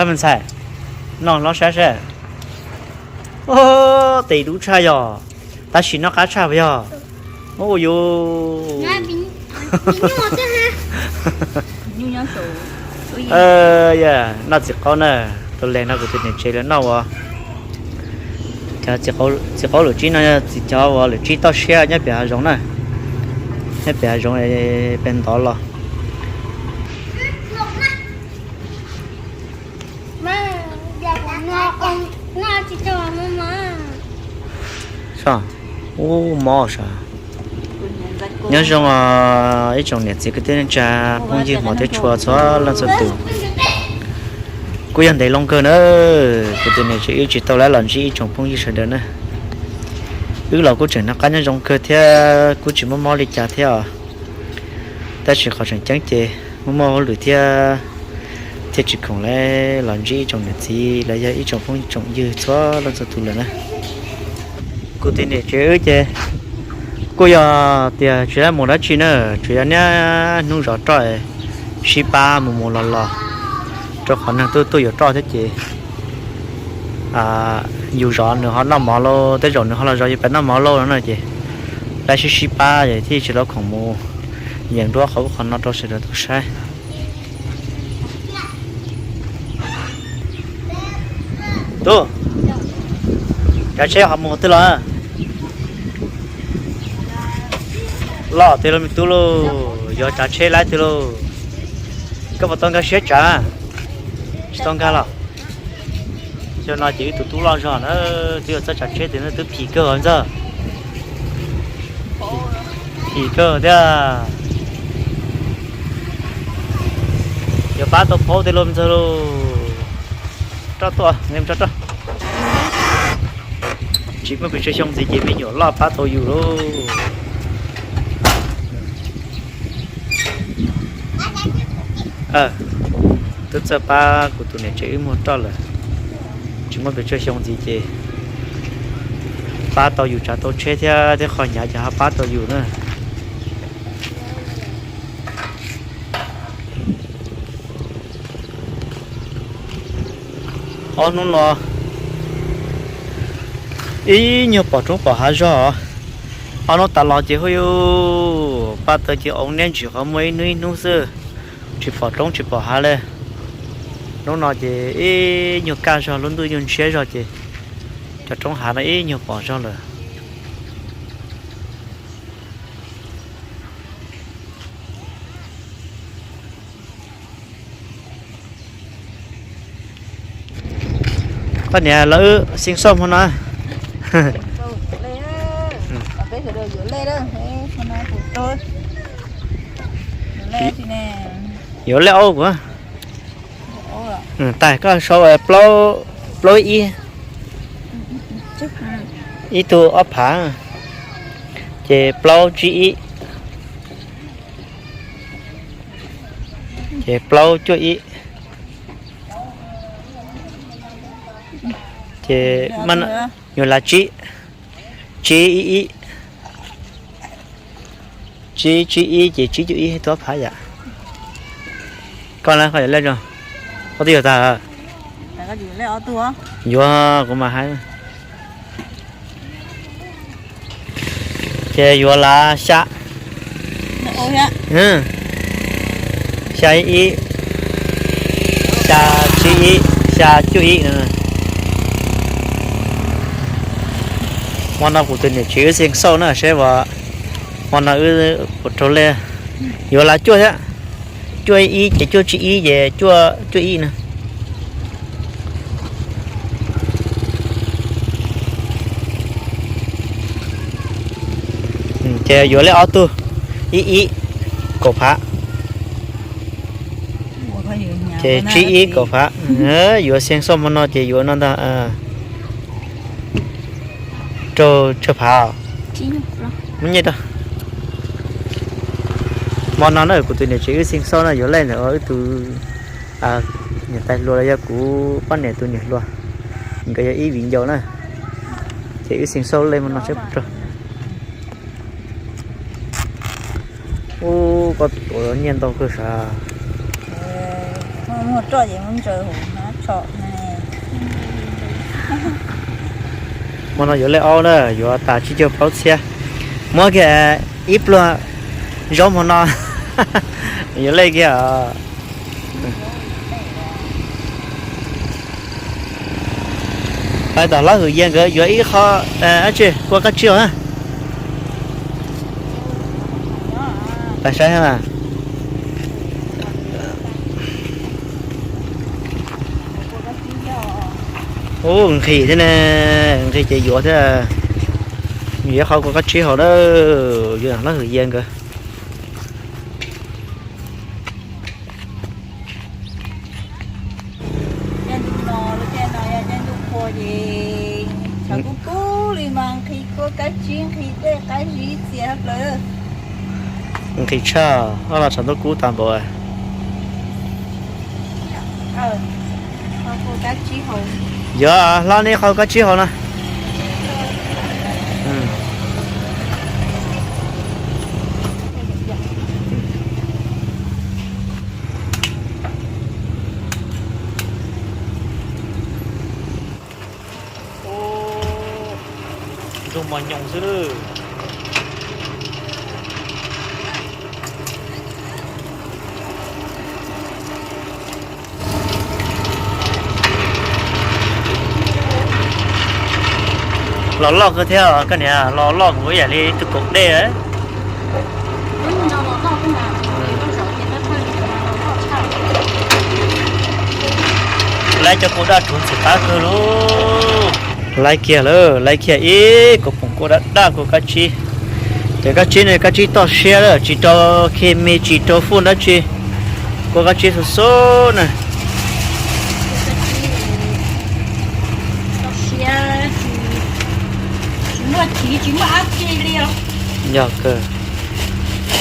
Ntxhais, noj hlob saib seb. Tes dub tshaj yog, tab sis noj qab tshaj puas yog? Ua yus, noj txiv qaub na, tus leeg no kuv tus niam tsev lawv noj ua. Cov txiv qaub lawm tsib no, txiv cov uas lawm tsib toj siab nyob pem hav zoov na, nyob pem hav zoov pem ntov los. Ub, mob sav. Nyob zoo ib tsoom niam txiv kwv tij neej tsa phooj ywg hmov thiab tshua txhua leej txhua tus. Kuj yog ntev loo kawg na, kuv tus niam tsev wb tsis tau lab los ntsib ib tsoom phooj ywg sawv daws na. Wb los kuj tseem noj qab nyob zoo kawg thiab kuj tsis muaj mob li cas thiab os. Tab sis qhov tseem ceeb ces muaj muaj hauj lwm thiab, thiaj tsis khoom los ntsib ib tsoom niam txiv los yog ib tsoom phooj tsoom ywg txhua leej txhua tus lawm na. Kuv tus niam tsev wb ces kuj yog tias tsis lab mus dab tsi na, tsuas yog niaj hnub zov roj, sib pab mus mus los los, rau qhov neeg tuaj tuaj yuav roj thiab ces yus zov nws ho noj mov lauj, tej zaum nws ho los zov yus pem noj mov lauj no ces pab sib sib pab es thiaj tsis tau khoom mus yees duab qhov ub qhov no rau sawv daws tau saib. Tub, tsav tsheb ho mus twg los? Loj tiag lauj me tub lauj, yuav tsav tsheb laib tiag lauj. Koj puas tau nkag siab tsav? Tsis tau nkag los? Xyoo no ces wb tus tub loj zog na, twb yuav txawj tsav tsheb tiag, twb phim kawg ntxawg. Phim kawg thiab. Yuav pab tau paub tiag lauj ntxawg lauj. Roj tuaj, roj roj. Tsis muaj pes tsawg xyoo ntxiv ces me nyuam loj pab tau yus lauj. Twb txawj pab kuv tus niam tsev wb muag roj lawm. Tsis muaj pes tsawg xyoo ntxiv ces pab tau yus tsav tau tsheb thiab, thiab qhov hnyav ces ho pab tau yus na. Ob hnub no ib nyuag pom roob pom hav zog. Ob hnub tas los ces hu yus pab tau ces oo niab ntsis qhov muaj ib hnub ib hnub xwb, tsis pom roob tsis pom hav li. Hnub no ces ib nyuag kaj zog, lub ntuj nyuag ntshiab zog ces cov roob hav no ib nyuag pom zog lawm. Koj niam lawv xeev xauj hmo no. Yuav lej aub kuv. Tais koj sau plaub ib, ib tug ob phav, ces plaub tsib ib, ces plaub cuaj ib, ces yuav lav tsib, tsib ib ib, tsib tsib ib ces tsib cuaj ib tug ob phav yom. Koj na, koj yuav lej, koj twb yuav tag. Yuav kuv mas hais. Ces yuav lav xya, xya ib ib, xya tsib ib, xya cuaj ib. Hmo no kuv tus niam tsev wb xeev xauj na seb hmo no wb puas raug lej. Yuav lav cuaj thiab, cuaj ib ces cuaj tsib ib ces cuaj ib na. Ces yuav lej ob tug, ib ib kaum phav, ces tsib ib kaum phav. Yuav xeev xauj hmo no ces yuav no ntag, rau tsawg phav? Muab nyiaj rau. Hmo no na kuv tus niam tsev wb xeev xauj na yuav lej ntawm wb tus niam tais hluas los yog kuv poj niam tus niam hluas, nkawd yog ib viv ncaus na, ces wb xeev xauj lej hmo no seb puas raug. Ub, koj tuav nyiaj ntau kawg sav. Hmo no yuav lej aub na, yuav tas tsib caug plaub txhiab. Muab kiag ib pluag zaub hmo no yuav lej kiag. Pais tom Hlob Hwm Yias nkawd yuav ib qho, ab tsi, kua kab tsib os. Pais saib mas. Ub, nqhis thiab ne, nqhis ces yuav thiab. Yuav qhov kua kab tsib hauv na, yuav Hlob Hwm Yias nkawd. Caij ntuj no, lub caij no yog caij ntuj qhua ces tshav kub kub li mas nqhis kua kab tsib nqhis dej qab zib txias plaws. Nqhis tshaj, ob no tshav ntuj kub tag npaum. Yuav hlob neb qhov kab tsib hauv no. Nrog mos nyoos xwb. Los loj kawg thiab koj niam, los loj kuv ib yam li tus kaum dej. Laib cov kua daj rhuv ntxim qab kawg lauj. Laib kiag lawm, laib kiag ib koom poom kua daj daj kua kab tsib. Ces kab tsib ne, kab tsib toj siab lawm, tsis rau khes mis tsis rau fuj dab tsi. Kua kab tsib xub xub na. Yog kawg.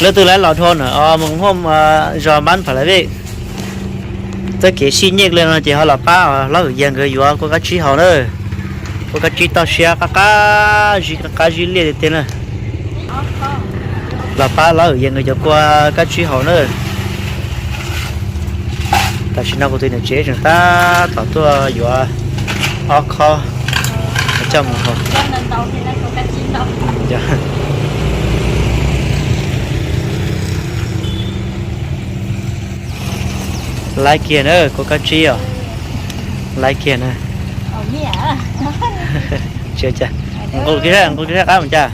Leej twg lawv los dhau na, mus hauj zos npab pam la vej. Txoj kev sij nyej li no ces ho los pab Hlob Hwm Yias nkawd yuav kua kab tsib hauv na. Kua kab tsib toj siab qab qab zib, qab qab zib liaj tiag tiag na. Los pab Hlob Hwm Yias nkawd yuav kua kab tsib hauv na. Tam sim no kuv tus niam tsev tseem tab tom tuaj yuav ob khob coj mus hauv. Laib kiag na, kua kab tsib os. Laib kiag na. Tsis ua cas. Nqus kiag, nqus kiag qab mus cas.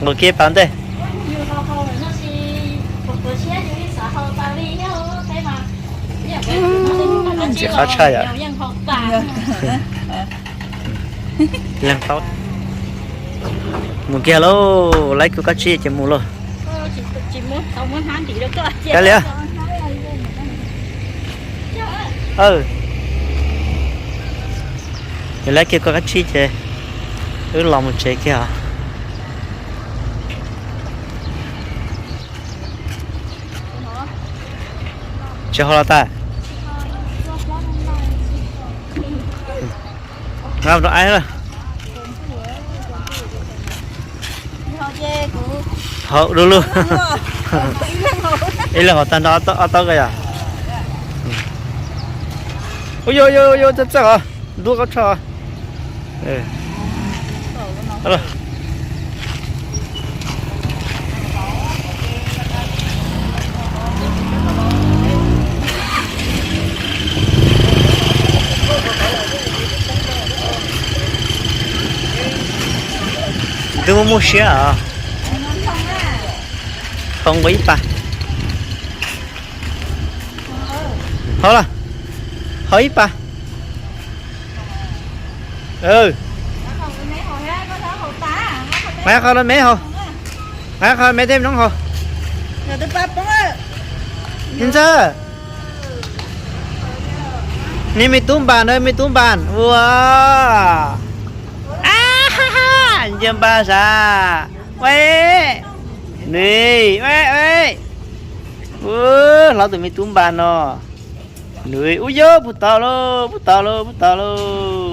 Nqus kiag pas ntej. Ntxim qab tshaj yom. Leej tau. Mus kiag lauj, laib kua kab tsib ces mus lauj. Kav liam. Yog laib kiag kua kab tsib ces wb los mus tsev kiag os. Tsis hau los tas. Rau ai lawm. Hau du lug. Ib leeg hau tag nrho ob taub ko yom. Ua yuav yuav yuav txawj txawj os, ntub qab tshaj. Ntub muaj siab os. Hau nqua ib pas. Hau los. Hau ib pas. Nqa qhov los me hau. Nqa qhov me tej noob hau. Ntxawg. Ni me tub npas na, me tub npas ua. Nce npas sav. Ua. Nws, ua, ua. Ua, hlob tus me tub npas no. Nws, ua yog puag tod lauj, puag tod lauj, puag tod lauj.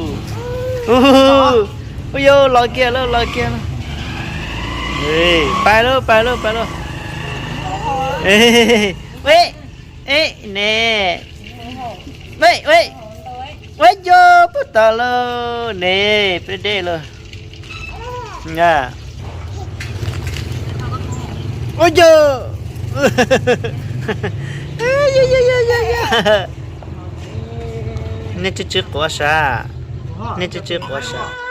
Ua yog los kiag lauj, los kiag lauj. Pais lauj, pais lauj, pais lauj. Ua, e, ne. Ua, ua, ua yog puag ta lawm ne, peb dej lawm. Ua yog, nej tsw tsw quav sav, nej tsw tsw quav sav.